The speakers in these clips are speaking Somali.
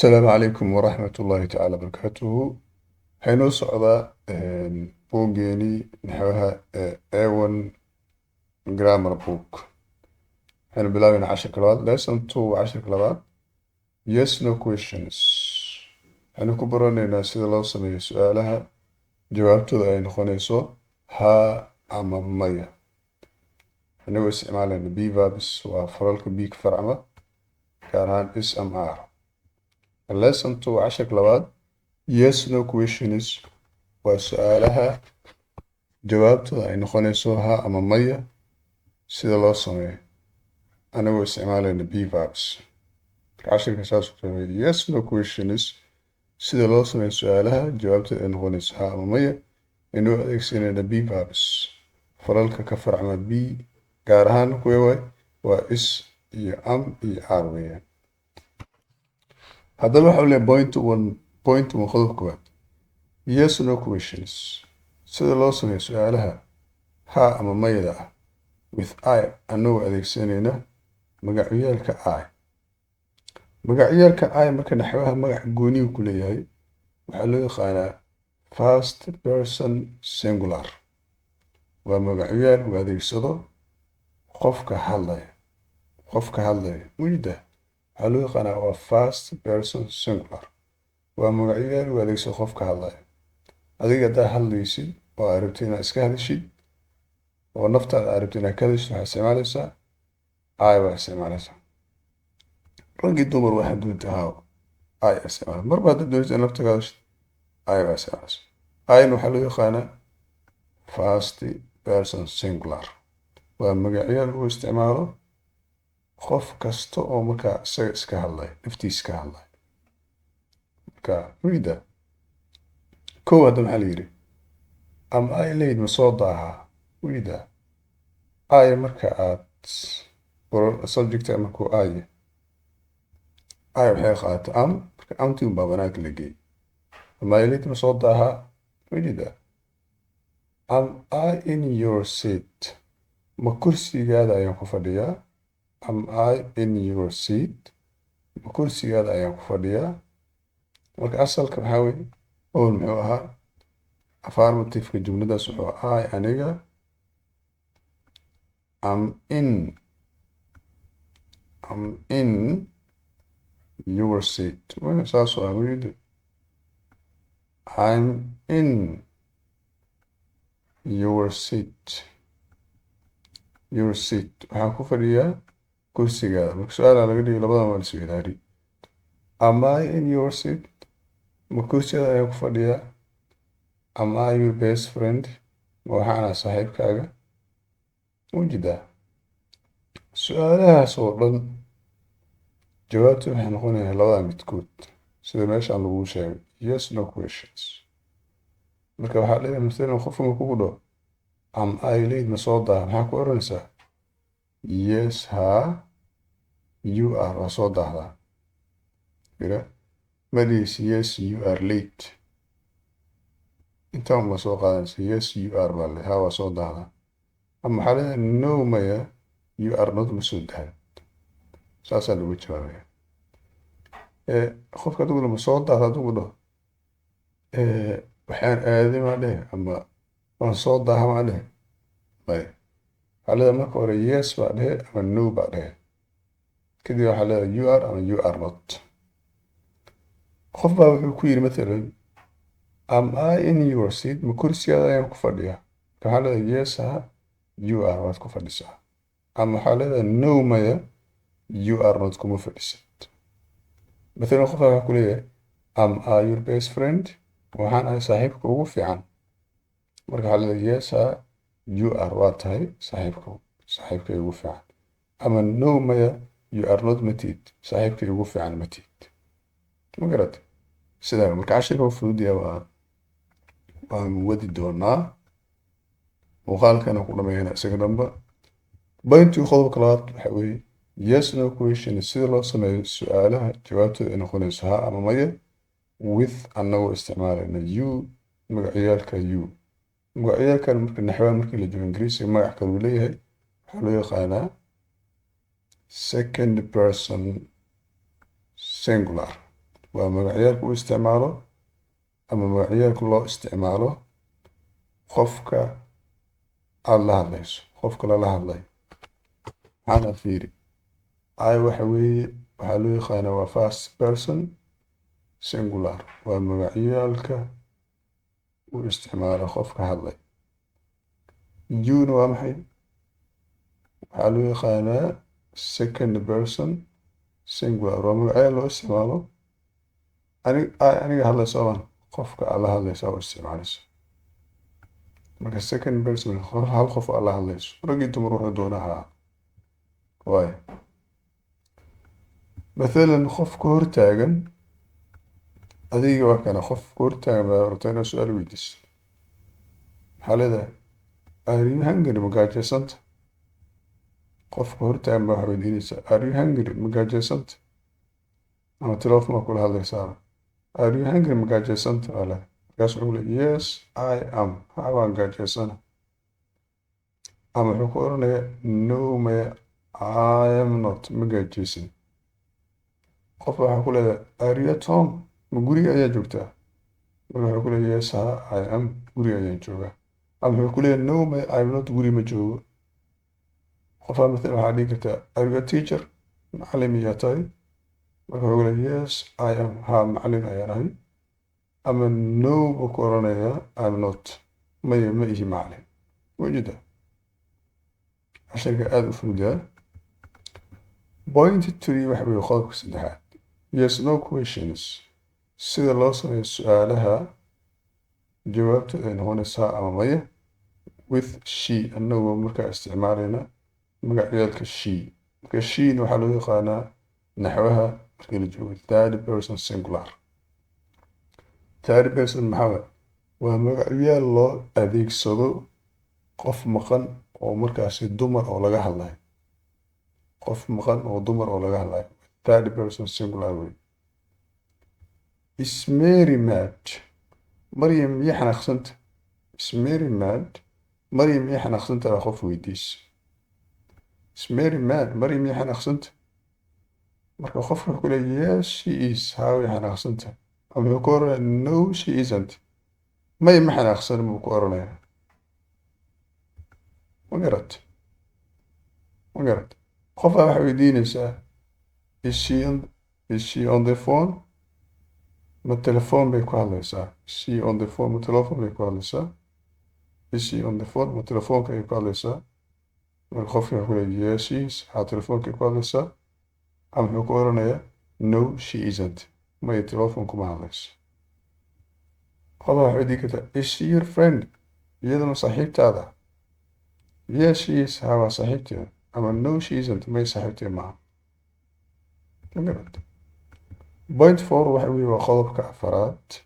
Asalaamu calaykum waraxmat ullaahi tacaala barakaatuhu. Waxay noo socdaa buuggeenii naxwaha ee A1 Grammar Book. Waxaynu bilaabaynaa cashirka labaad, lesson 2, waa cashirka labaad, yes no questions. Waxaynu ku baranaynaa sida loo sameeyo su-aalaha jawaabtooda ay noqonayso haa ama maya, inagoo isticmaalayna be verbs, waa falalka be ka farcama, gaar ahaan is, am, are. Lesson 2, cashirka labaad, yes no questions, waa su-aalaha jawaabtooda ay noqonayso haa ama maya, sida loo sameeyo anagoo isticmaalayna be verbs. Cashirka saas u sameeyo yes no questions, sida loo sameeyo su-aalaha jawaabtooda ay noqonayso haa ama maya, inoo adeegsanayna be verbs, falalka ka farcma be, gaar ahaan kuwe waay? Waa is iyo am iyo are weeyaan. Haddaba waxa u leeyahay point 1.1, qodob koowaad, yes no questions, sida loo sameeyo su-aalaha haa ama mayada ah, with I, anagoo adeegsanayna magacyaalka I. Magacyaalka I marka naxwaha magac gooniyu ku leeyahay, waxaa loo yaqaanaa first person singular. Waa magacyaal uu adeegsado qofka hadlaya. Qofka hadlaya mujida waxaa loo yaqaanaa waa first person singular. Waa magacyaal uu adeegsado qofka hadlaya. Adiga haddaa hadlaysid oo aad rabtid inaad iska hadashid oo naftaada aad rabtid inaad ka hadashid, waxaad isticmaalaysaa I baa isticmaalaysaa. Raggii dumar waxaad doonta ahaaw, I isticmaala. Marba haddaad doonaysid inaad nafta ka hadashid, I baa isticmaalaysaa. I-na waxaa loo yaqaanaa first person singular. Waa magacyaal uu isticmaalo qof kasta oo markaa isaga iska hadlaya, naftiisa ka hadlaya. Marka wida kow, hadda maxaa la yidhi? "Am I late?" Ma soo daahaa? Wida I marka aad subject markuu I, I waxay qaadata am. Marka am-tii unbaa banaanka la geeyey. "Am I late?" Ma soo daahaa? Wida "Am I in your seat?" Ma kursigaada ayaan ku fadhiyaa? "Am I in your seat?" Ma kursigaada ayaan ku fadhiyaa? Marka asalka maxaa weye? Owl muxuu ahaa? Affirmative-ka jumladaas wuxuu I, aniga, am in your seat. Saasuu ah weyde. "I'm in your seat." Your seat, waxaan ku fadhiyaa kursigaada. Marka su-aalaa laga dhigay, labadan waa la isweydaari. "Am I in your seat?" Ma kursigaada ayaan ku fadhiyaa? "Am I your best friend?" Ma waxaana saaxiibkaaga? Ujeedaa, su-aalahaas oo dhan jawaabtu waxay noqonayaa labada midkood, sida meeshaan lagu sheegay, yes no questions. Marka waxaa leedahay, masalan, qofka ma kugu dhaho "Am I late?" Ma soo daaha? Maxaa ku oranaysaa? "Yes," haa, "you are," waa soo daahdaa. Ira ma dhihis "Yes, you are late." Intaan baa soo qaadanaysa. "Yes, you are" baa le, haa, waa soo daahdaa. Ama waxaa leedahay "No," maya, "you are not," ma soo daahid. Saasaa lagu jawaabaya. Qofka adiguna "Ma soo daahda?" adigu dhaho, "Waxaan aaday" maa dhehe ama "Waan soo daaha" maa dhehe? Maya, waxaa leedahay marka hore "yes" baa dhehe ama "no" baa dhehe. Kadib waxaa leedahay "you are" ama "you are not". Qof baa wuxuu ku yidhi mathalan, "Am I in your seat?" Ma kursigaada ayaan ku fadhiyaa? Marka waxaa leedahay "Yes," ha, "you are," waad ku fadhisaa. Ama waxaa leedahay "No," maya, "you are not," kuma fadhisid. Mathalan qof baa wuxuu ku leeyahay, "Am I your best friend?" Waxaan ahay saaxiibka ugu fiican? Marka waxaa leedahay "Yes," ha, "you are," waa tahay saaxiibka ugu fiican. Ama "No," maya, "you are not," ma tihid saaxiibka ugu fiican, ma tihid. Ma garatay? Sidaa marka cashirka u fudud yahay. Waan wadi doonaa muuqaalkana ku dhameynaa isaga dhanba. Point-ii, qodobka labaad waxa weeye yes no question, sida loo sameeyo su-aalaha jawaabtooda ay noqonayso haa ama maya, with, annagoo isticmaalayna you, magacyaalka you. Magacyaalkan marka naxwaha markii la joogo Ingiriisiga magac kaluu leeyahay, waxaa loo yaqaanaa second person singular. Waa magacyaalka u isticmaalo ama magacyaalka loo isticmaalo qofka aada la hadlayso, qofka lala hadlayo. Maxaana fiiri, I waxa weeye, waxaa loo yaqaanaa waa first person singular, waa magacyaalka uu isticmaalo qofka hadlay. You-na waa maxay? Waxaa loo yaqaanaa second person singular, waa magacyaal loo isticmaalo ani aniga hadlay soomaan, qofka aad la hadlaysa u isticmaalayso. Marka second person, hal qof aad la hadlayso, rag iyo dumar wuxuu doona ha waay. Mathalan, qof ka hortaagan adiga, waa kana qof ka hortaagan baa rabtaa inaad su-aal weydiiso. Maxaa leedahay? "Are you hungry?" Ma gaajaysanta? Qofka hortaagan baa waxaa weydiinaysaa, "Are you hungry?" Ma gaajaysanta? Ama telefoon baa kula hadlaysaaba. "Are you hungry?" Ma gaajaysanta baa leedahay. Markaas wuxuu leeyahay, "Yes, I am." Ha, waan gaajaysana. Ama wuxuu ku oranayaa, "No," maya, "I am not." Ma gaajaysan. Qof waxaa ku leedahay, "Are you at home?" Ma guriga ayaa joogtaa? Marka wuxuu ku leeyahay, "Yes, ha, I am." Guriga ayaan joogaa. Ama wuxuu ku leeyahay, "No," maya, "I am not." Guri ma joogo. Qofaa mathalan waxaa dhihi kartaa, "Are you a teacher?" Macalin miyaa tahay? Marka wuxuu ku leeyahay, "Yes, I am." Ha, macalin ayaan ahay. Ama "No" buu ku oranayaa, "I am not." Maya, ma ihi macalin. Wajida casharka aada u fududaa. Point three waxa weeye qodobka saddexaad, yes no questions, sida loo sameeyo su-aalaha jawaabtooda ay noqonaysaa ama maya, with she, anagoo markaa isticmaalayna magacyaalka she. Marka she-na waxaa loo yaqaanaa naxwaha markii la joogo third person singular. Third person maxaa waay? Waa magacyaal loo adeegsado qof maqan oo markaasi dumar oo laga hadlayo, qof maqan oo dumar oo laga hadlayo, third person singular wey. "Is Mary mad?" Maryam miyay xanaaqsanta? "Is Mary mad?" Maryam miyay xanaaqsanta baa qof weydiis. "Is Mary mad?" Maryam miyay xanaaqsanta? Marka qofka wuxuu ku leeyahay, "Yes, she is." Haa, way xanaaqsanta. Ama wuxuu ku oranayaa, "No, she isn't." May, ma xanaaqsan buu ku oranayaa. Ma garat? Ma garat? Qofaa waxay weydiinaysaa, Is she on the phone?" Ma telefoon bay ku hadlaysaa? "Is she on the phone?" Ma telefoon bay ku hadlaysaa? "Is she on the phone?" Ma telefoonka ayay ku hadlaysaa? Marka qofki wuxuu ku leeyahay, "Yes, she is." Haa, telefoonkay ku hadlaysaa. Ama wuxuu ku oranayaa, "No, she isn't." Maya, telefoon kuma hadlayso. Qofaa waxay weydiin kartaa, "Is she your friend?" Iyaduna saaxiibtaada? "Yes, she is." Haa, waa saaxiibteeda. Ama "No, she isn't." May, saaxiibteeda maaha. Ma garat? Point four waxa weye waa qodobka afaraad,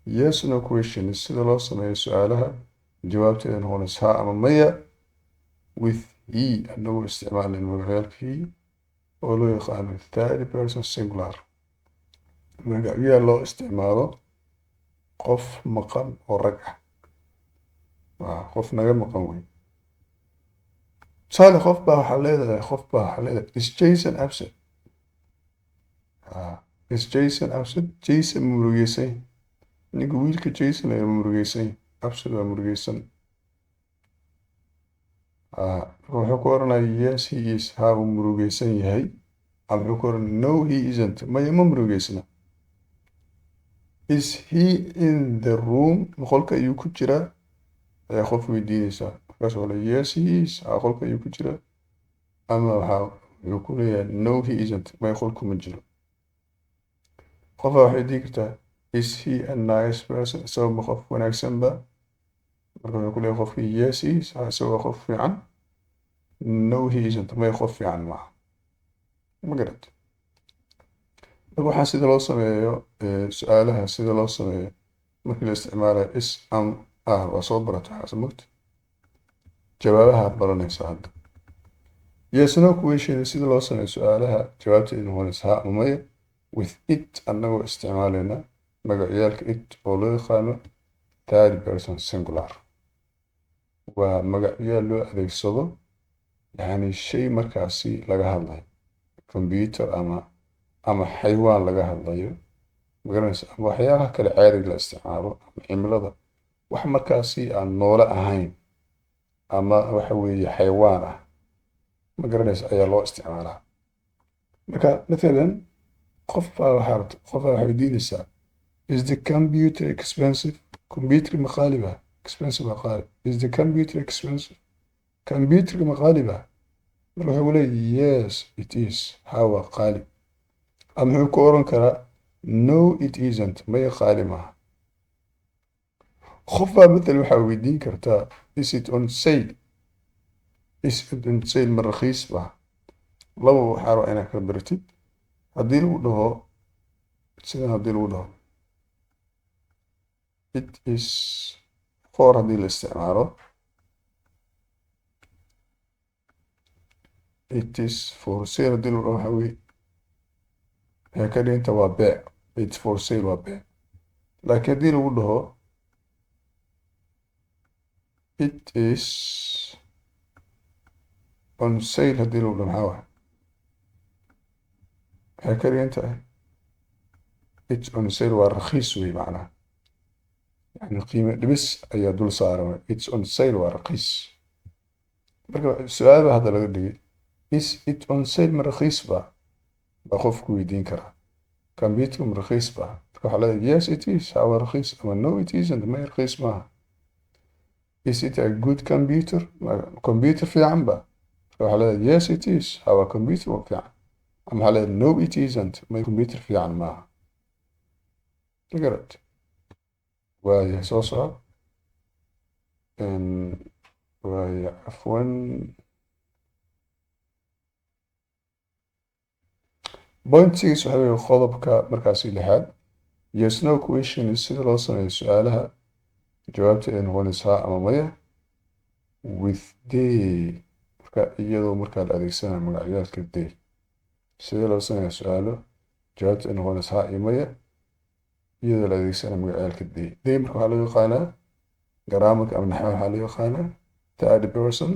yes no question, sida loo sameeyo su-aalaha jawaabteeda noqonaysa ha ama maya, with he, anagoo isticmaalayn magacyaalka he oo loo yaqaano third person singular, magacyaal loo isticmaalo qof maqan oo rag ah, waa qof naga maqan wey. Tusaale, qof baa waxaa leedahay, "Is Jason absent?" "Is Jason upset?" Jason ma murugeysan? Ninka wiilka Jason ayaa murugeysan. Upset waa murugeysan. Wuxuu ku oranaya, "Yes, he is." Haa, wuu murugeysan yahay. Ama wuxuu ku oranaya, "No, he isn't." Maya, ma murugeysna. "Is he in the room?" Qolka ayuu ku jiraa ayaa qof weydiinaysaa. Markaas waa le, "Yes, he is." Haa, qolka ayuu ku jiraa. Ama wuxuu ku leeyahay, "No, he isn't." Maya, qolku ma jiro. Qofaa waxay weydiin kartaa, "Is he a nice person?" Isagoo ma qof wanaagsan ba? Marka wuxuu ku leeyahay qofkii, "Yes, he is." Haa, isagoo waa qof fiican. "No, he isn't." Maya, qof fiican maaha. Ma garat? Marka waxaa sida loo sameeyo su-aalaha, sida loo sameeyo markii la isticmaalayo is, am, are, waa soo barata waxaas mogta. Jawaabaha baranaysa hadda. Yes no question, sida loo sameeyo su-aalaha jawaabteedu noqonaysa ha ama maya, with it, annagoo isticmaalayna magacyaalka it oo loo yaqaano third person singular, waa magacyaal loo adeegsado yacni shay markaasi laga hadlayo, computer ama Ama xayawaan laga hadlayo, magaranaysa, ama waxyaabaha kale caadiga la isticmaalo, ama cimilada, wax markaasi aan noole ahayn ama waxa weeye xayawaan ah, ma garanaysa, ayaa loo isticmaalaa. Marka mathalan qof baa waxay weydiinaysaa: "Is the computer expensive?" Computer ma qaali ba? Expensive waa qaali. "Is the computer expensive?" Computerka ma qaali ba? Marka wuxuu leeyahy: "Yes, it is." Ha, waa qaali. Ama wuxuu ku oran karaa: "No, it isn't." Maya, qaali maaha. Qof baa mathalan waxaa weydiin kartaa: "Is it on sale?" Is it on sale? Ma rakhiis ba? Laba waxaa rabaa inaad kala baratid. Haddii lagu dhaho sidan, haddii lagu dhaho "it is for", haddii la isticmaalo "it is for sale", haddii lagu dhaho, waxa weye waxay ka dhiganta waa beec. "It's for sale" waa beec. Laakiin haddii lagu dhaho "it is on sale", haddii lagu dhaho, maxaa waay? Waxay ka dhigan tahay "it's on sale" waa rakhiis wey macnaha, yani qiimo dhimis ayaa dul saaran. "It's on sale" waa rakhiis. Marka su-aal baa hadda laga dhigay: "Is it on sale?" Ma rakhiis ba baa qofku weydiin karaa? Computerka ma rakhiis ba? Marka waxaa leedahay: "Yes, it is." Ha, waa rakhiis. Ama "No, it isn't." Ma, rakhiis maaha. "Is it a good computer?" Computer fiican ba? Marka waxaa leedahay: "Yes, it is." Ha, waa computer fiican. Ama waxaa leedahay: "No, it isn't." Ma, computer fiican maaha. Ma garat? Waayahay, soo soco. Waaya, cafwan, point six waxa weeye qodobka markaasi lixaad: yes no question, sida loo sameeyo su-aalaha jawaabta ay noqonaysaa ama maya, with they. Marka iyadoo markaa la adeegsanayo magacyaalka they, sidee loo sameeya su-aalo jawaabta ay noqonaysaa ha iyo maya iyadoo la adeegsanayo magacyaalka they? They marka waxaa loo yaqaanaa grammarka ama naxwaha waxaa loo yaqaanaa third person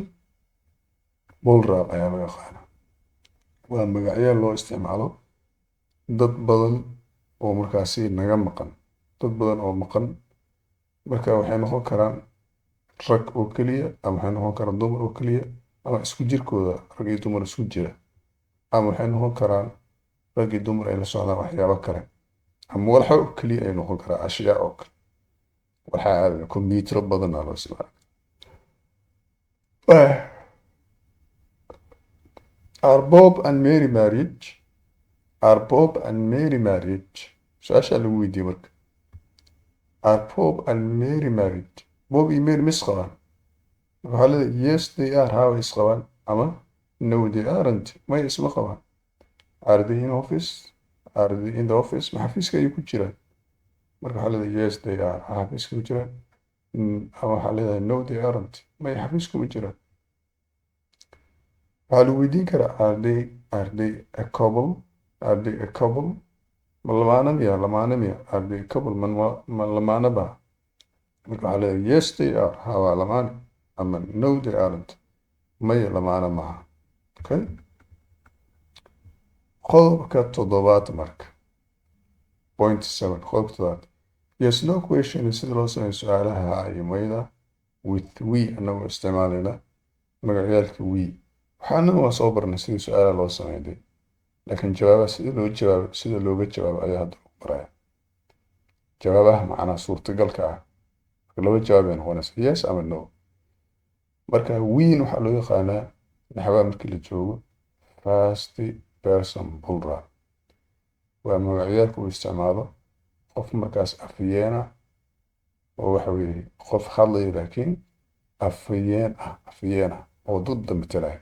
plural ayaa loo yaqaanaa. Waa magacyaal loo isticmaalo dad badan oo markaasi naga maqan, dad badan oo maqan. Marka waxay noqon karaan rag oo keliya, ama waxay noqon karaan dumar oo keliya, ama isku jirkooda, rag iyo dumar isku jira, ama waxay noqon karaan rag iyo dumar ay la socdaan waxyaabo kale, ama walxo oo keliya ay noqon karaan, ashyaa oo kale. Waxaa aadaya kombiyuutaro badan aa loo isticmaala. Are Bob and Mary married? Are Bob and Mary married? Su-aashaa lagu weydiiyey marka: "Are Bob and Mary married?" Bob iyo Mary mis qabaan? Marka waxaa leedahay: "Yes, they are." Haa, way isqabaan. Ama "No, they aren't." May, isma qabaan. Are they in office? Are they in the office? Ma xafiiska ayay ku jiraan? Marka waxaa leedahay: "Yes, they are." Ha, xafiiska ku jiraan. Ama waxaa leedahay: "No, they aren't." May, xafiiska ma jiraan. Waxaa lagu weydiin karaa: Are they a couple? Are they a couple? Ma lamaana miya? Lamaana miya? Are they a couple? Ma lamaana ba? Marka waxaa leedahay: "Yes, they are." Ha, waa lamaane. Ama "No, they aren't." Maya, lamaana maaha. Okay, qodobka toddobaad marka, point seven, qodobka toddobaad: yes no question, sida loo sameeyo su-aalaha ha iyo mayda, with we, anagoo isticmaalayna magacyaalka we. Waxaana waa soo barnay sidii su-aalaha loo sameeyay, laakiin jawaabaha sida loo jawaabo, sida looga jawaabo ayaa hadda lagu baraya. Jawaabaha macnaha suurtagalka ah, marka laba jawaab ay noqonaysa: yes ama no. Marka we-n waxaa loo yaqaanaa naxwaha markii la joogo first person plural. Waa magacyaalka uu isticmaalo qof markaas afyeena oo waxa weeye qof hadlaya laakiin afyeen ah, afyeen ah oo dad matalaya.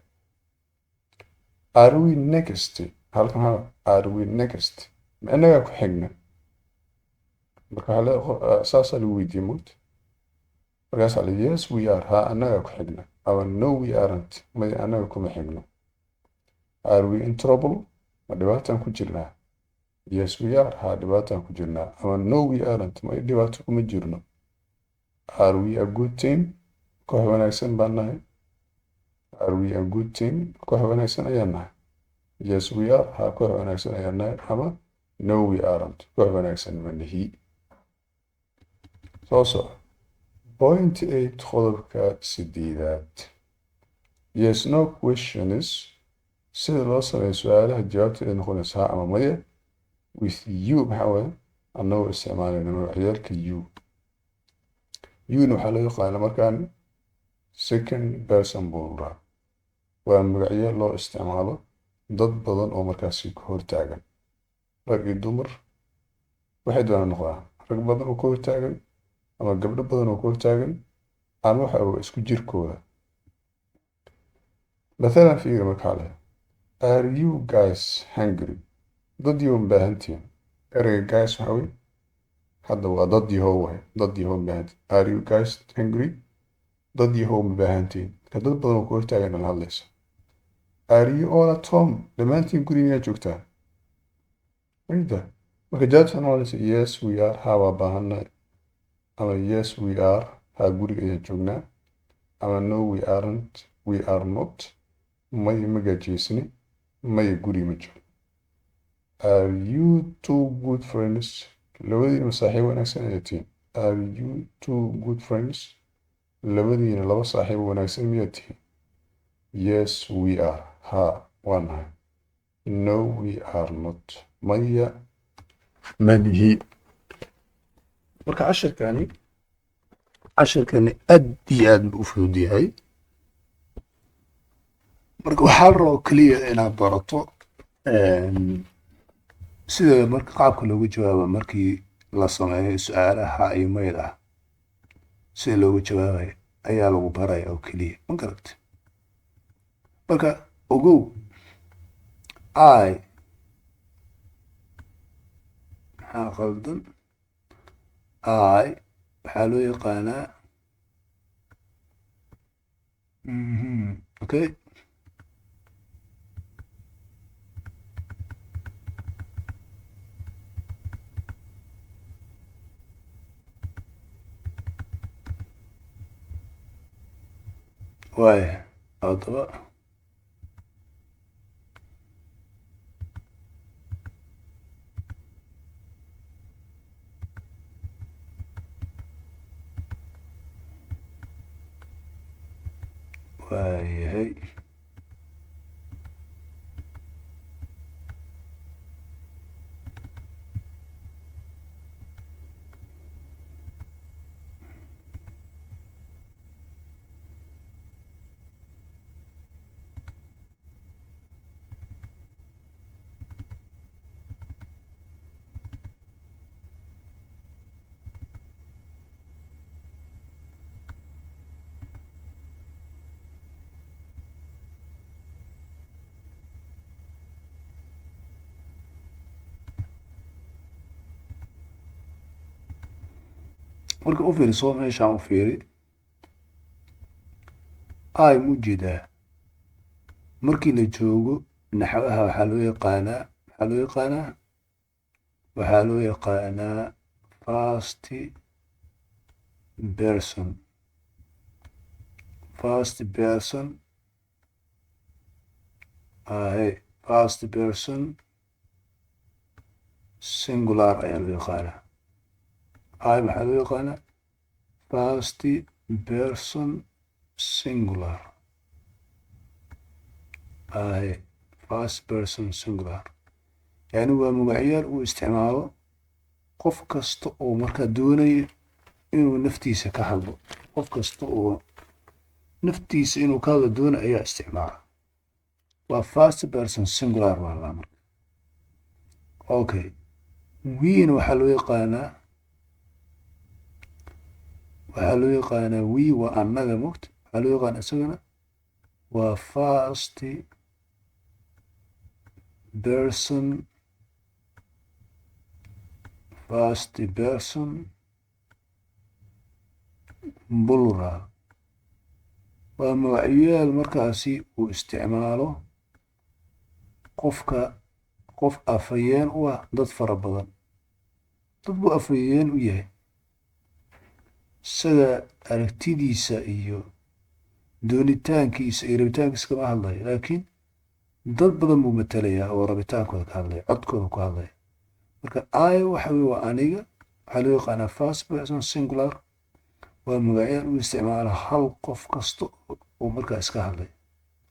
Are we next? Halkan maxaa? Are we next? Ma inagaa ku xigna? Marka saasaa lagu weydiiyey mugta. Markaasaa la: "Yes, we are." Ha, annagaa ku xigna. Ama "No, we aren't." Maya, annaga kuma xigno. Are we in trouble? Ma dhibaataan ku jirnaa? "Yes, we are." Ha, dhibaataan ku jirnaa. Ama "No, we aren't." May, dhibaato kuma jirno. Are we a good team? Koox wanaagsan baan nahay? Are we a good team? Koox wanaagsan ayaan nahay? Yes, we are, ha, koox wanaagsan ayaan nahay, ama no, we aren't, koox wanaagsan ma nihi. Soo soco. Point 8, qodobka sideedaad, yes no questions, sida loo sameeyo su-aalaha jawaabteeda noqonaysa ha ama maya, with you. Maxaa waaye? Annagoo isticmaalayna magacyaalka you. You-na waxaa loo yaqaana markaan second person plural, waa magacyo loo isticmaalo dad badan oo markaasi ka hortaagan, rag iyo dumar waxay doonaan noqdaan, rag badan oo ka hortaagan ama gabdho badan oo ka hortaagan ama waxa uu isku jirkooda. Mathalan, fiiri markaa leh: "Are you guys hungry?" Dad yow ma baahantihiin? Ereyga guys waxaa wey hadda waa dad yahow waay. Dad yahow ma baahantihiin? Are you guys hungry? Dad yahow ma baahantihiin? Marka dad badan oo ka hortaagan la hadlaysa. Are you all at home? Dhammaantiin guriga miyaa joogtaan? Wayda marka jawaabta noqonaysa: yes, we are, ha, waa baahannahay, ama yes, we are, ha, guriga ayaan joognaa, ama no, we aren't, we are not, maya, ma gaajeysani, maya, guriga ma joogno. Are you two good friends? Labadiina saaxiib wanaagsan ayaa tihiin? Are you two good friends? Labadiina laba saaxiib wanaagsan miyaa tihiin? Yes, we are, ha, waa nahay. No, we are not, maya, manihi. Marka cashirkani aad iyo aad buu u fudud yahay. Marka waxaa la rabaa keliya inaad barato sida marka qaabka loogu jawaabo markii la sameeyo su-aalaha iyo mayl ah, sida loogu jawaabayo ayaa lagu baraya oo keliya, ma garagta? Marka ogow, I maxaa qaldan? I waxaa loo yaqaanaa, okay. Waaya, haddaba waayahay. Marka u fiiriso meeshaan, u fiiri, I mu jeedaa? Markii la joogo naxwaha waxaa loo yaqaanaa, maxaa loo yaqaanaa? Waxaa loo yaqaanaa first person, first person ahe, first person singular ayaa loo yaqaanaa. I maxaa loo yaqaanaa? First person singular ahe, first person singular. Yani waa magacyaal uu isticmaalo qof kasta oo markaa doonayo inuu naftiisa ka hadlo. Qof kasta oo naftiisa inuu ka hadlo doonayo ayaa isticmaala. Waa first person singular waa laa marka. Okay, we-na waxaa loo yaqaanaa, waxaa loo yaqaanaa, we waa annaga mogta, waxaa loo yaqaanaa isagana waa first person, first person plural. Waa magacyaal markaasi uu isticmaalo qofka, qof afhayeen u ah dad fara badan. Dad buu afhayeen u yahay, isaga aragtidiisa iyo doonitaankiisa iyo rabitaankiisa kama hadlayo, laakiin Dad badan buu matalayaa oo rabitaankooda ka hadlaya, codkooda ku hadlaya. Marka I waxa weye waa aniga. Waxaa loo yaqaanaa first person singular. Waa magacyaal u isticmaala hal qof kasta oo markaa iska hadlaya,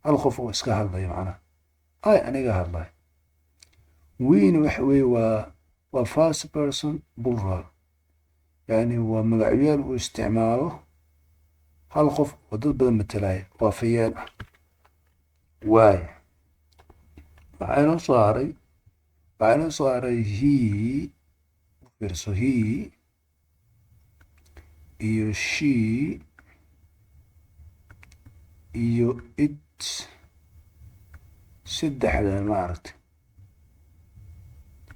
hal qof oo iska hadlaya. Macnaha I, aniga hadlaya. We-na waxa weye waa first person plural, yani waa magacyaal uu isticmaalo hal qof oo dad badan matalaya, waa fayeel ah. Waay, waxaa inoo soo haray he. Fiirso, he iyo she iyo it. Saddexdan, ma aragtay,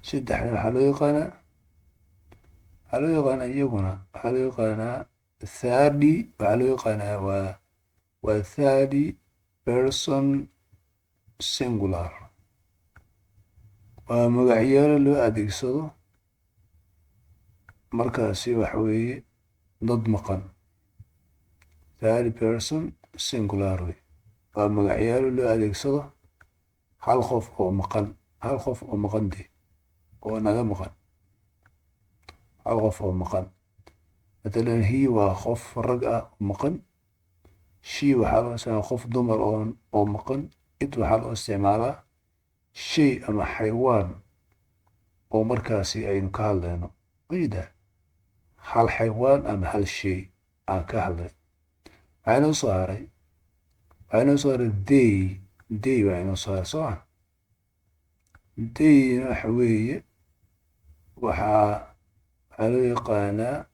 saddexdan waxaa loo yaqaanaa iyaguna waxaa loo yaqaanaa third. Waxaa loo yaqaanaa waa third person singular. Waa magacyaalo loo adeegsado markaasi waxa weeye dad maqan. Third person singular wey. Waa magacyaalo loo adeegsado hal qof oo maqan, hal qof oo maqan de, oo naga maqan, hal qof oo maqan. Matalan, he waa qof rag ah oo maqan. She waxaa loo isticmaalaa qof dumar oo maqan. It waxaa loo isticmaalaa shay ama xaywaan oo markaasi aynu ka hadlayno wajida, hal xaywaan ama hal shay aan ka hadlayno. Waxaa inoo soo haray they. They waa inoo soo haray, soo ma? They-na waxa weeye waxaa loo yaqaanaa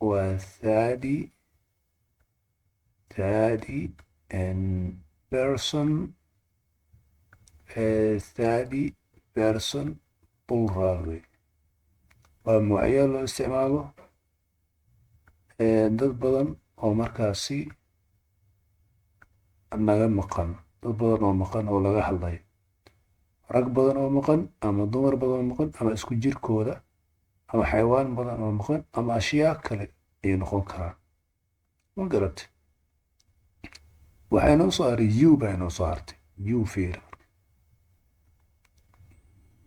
waa third person, third person plural wey. Waa magacyo loo isticmaalo dad badan oo markaasi naga maqan, dad badan oo maqan oo laga hadlayo, rag badan oo maqan ama dumar badan oo maqan ama isku jirkooda ama xayawaan badan oo maqan ama ashyaa kale ayay noqon karaan. Ma garatay? Waxaa inoo soo haray you baa inoo soo hartay. You, fiir,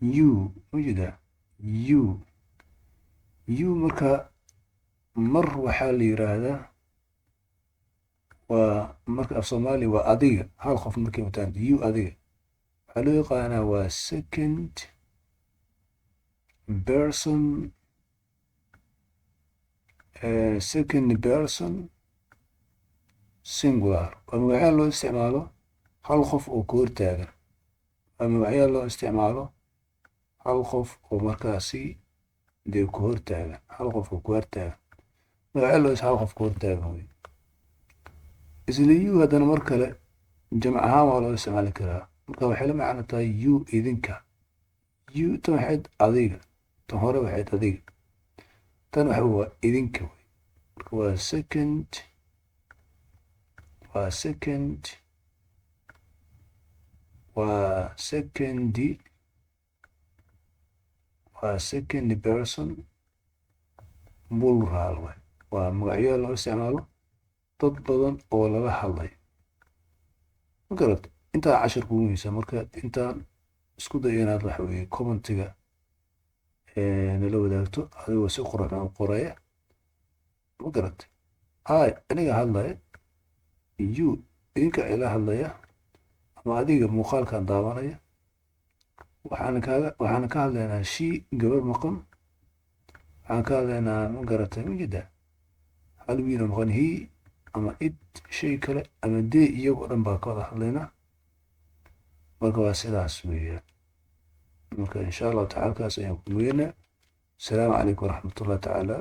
you majeedaa? You, you marka mar waxaa la yiraahdaa waa marka af Soomaaliya waa adiga. Hal qof markay wataan you, adiga, waxaa loo yaqaanaa waa second person, second person singular. Waa magacyaal loo isticmaalo hal qof oo ku hortaagan. Waa magacyaal loo isticmaalo hal qof oo markaasi dee ku hortaagan, hal qof oo ku hortaagan. Magacyaal loo hal qof ku hortaagan wey. Isla you haddana mar kale jamc ahaan waa loo isticmaali karaa. Marka waxay la macno tahay you, idinka. You tan waxayd adiga, tan hore waxayd adiga, tan waxa waa idinka wey. Marka waa second person plural wey. Waa magacyo loo isticmaalo dad badan oo lala hadlayo. Ma garat? Intaa cashar kugu muhiimsan. Marka intaan isku dayo inaad waxa weeye comment-iga nala wadaagto adigoo si quruxdan u qoraya. Ma garat? I, aniga hadlaya; you, idinka ila hadlaya ama adiga muuqaalkan daawanaya. Waxaan ka hadlaynaa she, gabar maqan. Waxaan ka hadlaynaa, ma garatay, ma jeedaa, hal wiil oo maqan, he ama it, shay kale ama they, iyagoo dhan baa ka wada hadlaynaa. Marka waa sidaas weeyaan. Marka insha Allahu tacala halkaas ayaan ku weynaa. Asalaamu calaykum waraxmatullahi tacaala.